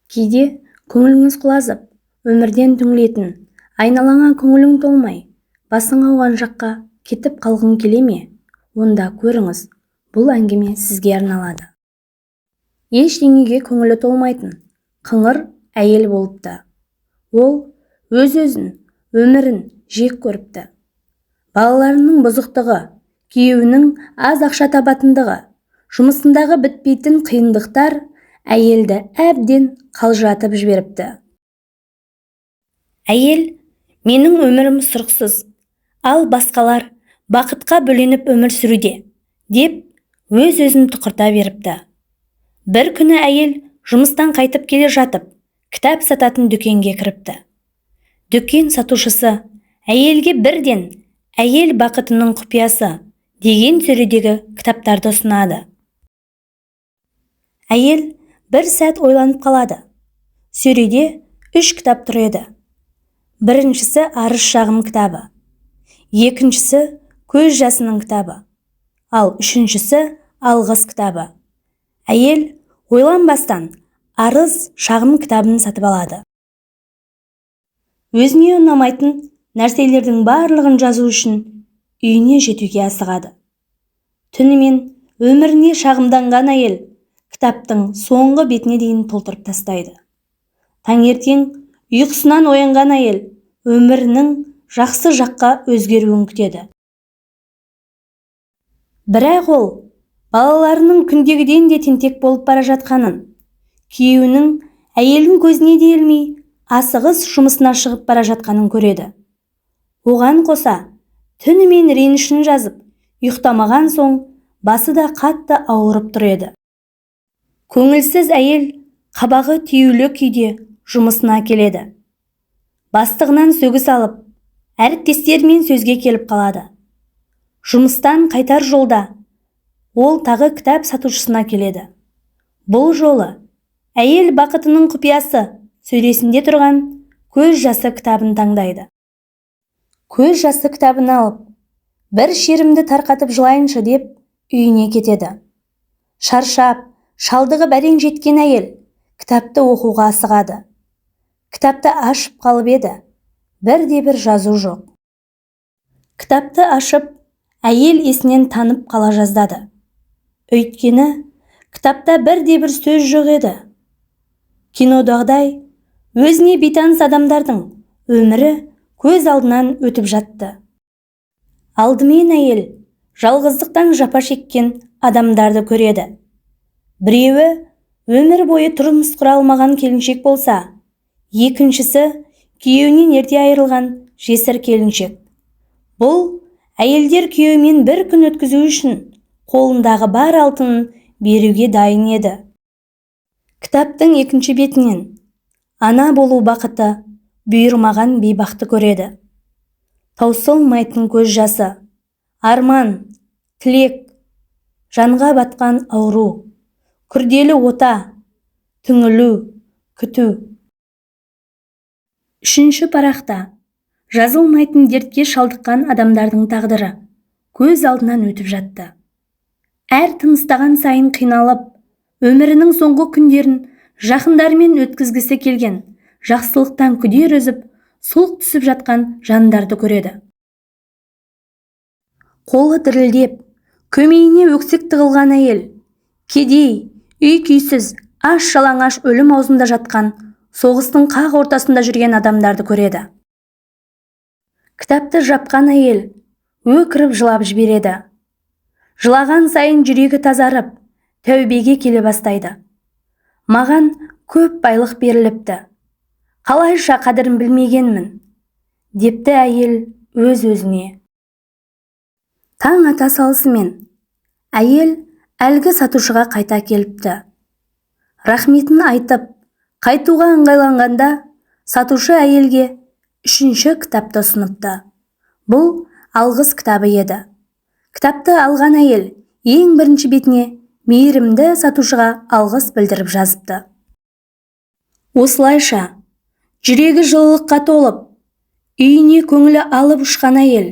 Кейде көңіліңіз құлазып, өмірден түңілетін, айналаңа көңілің толмай, басың ауған жаққа кетіп қалғың келе ме? Онда көріңіз, бұл әңгіме сізге арналады. Ештеңеге көңілі толмайтын қыңыр әйел болыпты. Ол өз-өзін, өмірін жек көріпті. Балаларының бұзықтығы, күйеуінің аз ақша табатындығы, жұмысындағы бітпейтін қиындықтар әйелді әбден қалжыратып жіберіпті. Әйел, менің өмірім сұрықсыз, ал басқалар бақытқа бөленіп өмір сүруде, деп өз-өзін тұқырта беріпті. Бір күні әйел жұмыстан қайтып келе жатып, кітап сататын дүкенге кіріпті. Дүкен сатушысы әйелге бірден «Әйел бақытының құпиясы» деген сөредегі кітаптарды ұсынады. Әйел бір сәт ойланып қалады. Сөреде 3 кітап тұр еді. Біріншісі арыз шағым кітабы, екіншісі көз жасының кітабы, ал үшіншісі алғыс кітабы. Әйел ойланбастан арыз шағым кітабын сатып алады. Өзіне ұнамайтын нәрселердің барлығын жазу үшін үйіне жетуге асығады. Түнімен өміріне шағымданған әйел кітаптың соңғы бетіне дейін толтырып тастайды. Таңертең ұйқысынан оянған әйел өмірінің жақсы жаққа өзгеруін күтеді. Бірақ ол балаларының күндегіден де тентек болып бара жатқанын, күйеуінің әйелін көзіне де ілмей асығыс жұмысына шығып бара жатқанын көреді. Оған қоса, түнімен ренішін жазып, ұйықтамаған соң басы да қатты ауырып тұр еді. Көңілсіз әйел қабағы түюлі күйде жұмысына келеді. Бастығынан сөгіс алып, әріптестерімен сөзге келіп қалады. Жұмыстан қайтар жолда ол тағы кітап сатушысына келеді. Бұл жолы әйел бақытының құпиясы сөресінде тұрған көз жасы кітабын таңдайды. Көз жасы кітабын алып, бір шерімді тарқатып жылайыншы деп үйіне кетеді. Шаршап, шалдығып әрең жеткен әйел кітапты оқуға асығады. Кітапты ашып қалып еді, бірде-бір жазу жоқ. Кітапты ашып, әйел есінен танып қала жаздады. Өйткені кітапта бірде-бір сөз жоқ еді. Кинодағыдай өзіне бейтаныс адамдардың өмірі көз алдынан өтіп жатты. Алдымен әйел жалғыздықтан жапа шеккен адамдарды көреді. Біреуі өмір бойы тұрмыс құра алмаған келіншек болса, екіншісі күйеуінен ерте айырылған жесір келіншек. Бұл әйелдер күйеуімен бір күн өткізу үшін қолындағы бар алтынын беруге дайын еді. Кітаптың екінші бетінен ана болу бақыты бұйырмаған бейбақты көреді. Таусылмайтын көз жасы, арман, тілек, жанға батқан ауру, күрделі ота, түңілу, күту. Үшінші парақта жазылмайтын дертке шалдыққан адамдардың тағдыры көз алдынан өтіп жатты. Әр тыныстаған сайын қиналып, өмірінің соңғы күндерін жақындарымен өткізгісі келген, жақсылықтан күдер үзіп, сұлқ түсіп жатқан жандарды көреді. Қолы дірілдеп, көмейіне өксік тығылған әйел, кедей, үй күйсіз, аш жалаңаш өлім аузында жатқан, соғыстың қақ ортасында жүрген адамдарды көреді. Кітапты жапқан әйел өкіріп жылап жібереді. Жылаған сайын жүрегі тазарып, тәубеге келе бастайды. Маған көп байлық беріліпті. Қалайша қадірін білмегенмін, депті әйел өз-өзіне. Таң ата салысымен әйел әлгі сатушыға қайта келіпті. Рахметін айтып, қайтуға ыңғайланғанда сатушы әйелге үшінші кітапты ұсыныпты. Бұл алғыс кітабы еді. Кітапты алған әйел ең бірінші бетіне мейірімді сатушыға алғыс білдіріп жазыпты. Осылайша, жүрегі жылылыққа толып, үйіне көңілі алып ұшқан әйел,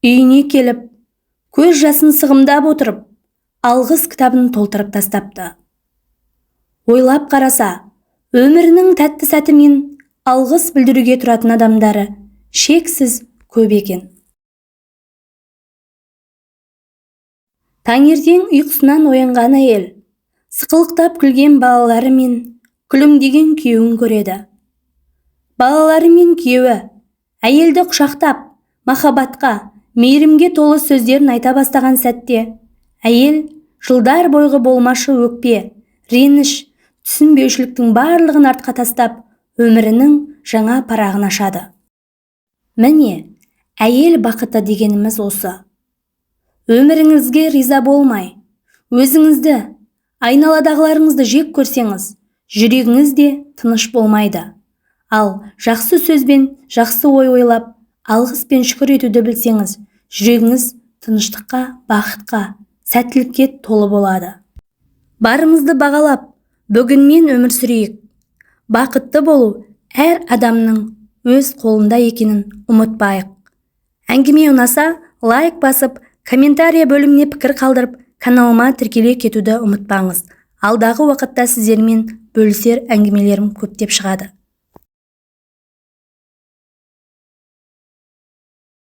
үйіне келіп, көз жасын сығымдап отырып, алғыс кітабын толтырып тастапты. Ойлап қараса, Өмірінің тәтті сәті мен алғыс білдіруге тұратын адамдары шексіз көп екен. Таңертең ұйқысынан оянған әйел сықылықтап күлген балалары мен күлімдеген күйеуін көреді. Балалары мен күйеуі әйелді құшақтап, махаббатқа, мейірімге толы сөздерін айта бастаған сәтте әйел жылдар бойғы болмашы өкпе, реніш, түсінбеушіліктің барлығын артқа тастап, өмірінің жаңа парағын ашады. Міне, әйел бақыты дегеніміз осы. Өміріңізге риза болмай, өзіңізді, айналадағыларыңызды жек көрсеңіз, жүрегіңіз де тыныш болмайды. Ал жақсы сөзбен жақсы ой ойлап, алғыс пен шүкір етуді білсеңіз, жүрегіңіз тыныштыққа, бақытқа, сәттілікке толы болады. Барымызды бағалап, бүгінмен өмір сүрейік. Бақытты болу әр адамның өз қолында екенін ұмытпайық. Әңгіме ұнаса, лайк басып, комментария бөліміне пікір қалдырып, каналыма тіркеле кетуді ұмытпаңыз. Алдағы уақытта сіздермен бөлісер әңгімелерім көптеп шығады.